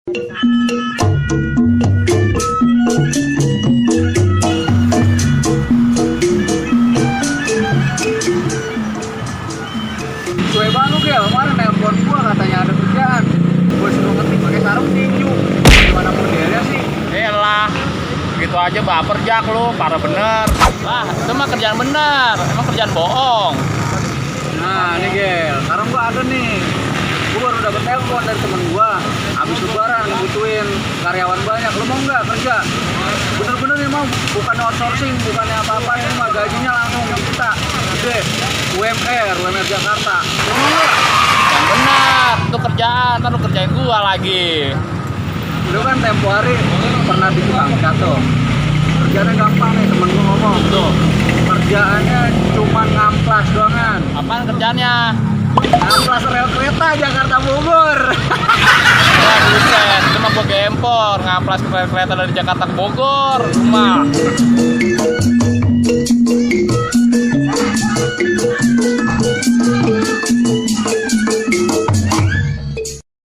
Gue baru Gel, kemarin nelpon gua katanya ada kerjaan. Gue suruh ngetik pakai sarung tinju. Gimana modelnya sih? Elah, gitu aja baper Jak lu, parah bener. Lah, itu mah kerjaan bener, emang kerjaan bohong. Nah, nih Gel, sekarang gua ada nih. Gua baru dapet telepon dari temen gua. Habis lebaran ngebutuhin karyawan banyak. Lu mau nggak kerja? Bener-bener nih mau, bukan outsourcing, bukannya apa-apa. Ini mah gajinya langsung kita. Gede, UMR Jakarta. Lu mau nggak? Yang bener, itu kerjaan, ntar lu kerjain gua lagi. Lu kan tempo hari pernah di tukang cat tuh. Kerjaannya gampang nih, temen gua ngomong. Tuh, Kerjaannya cuma ngamplas doangan. apaan kerjaannya? Ngamplas rel kereta Jakarta Bogor. Wah buset, itu mah gua gempor, ngaplas kereta dari Jakarta ke Bogor. Rumah.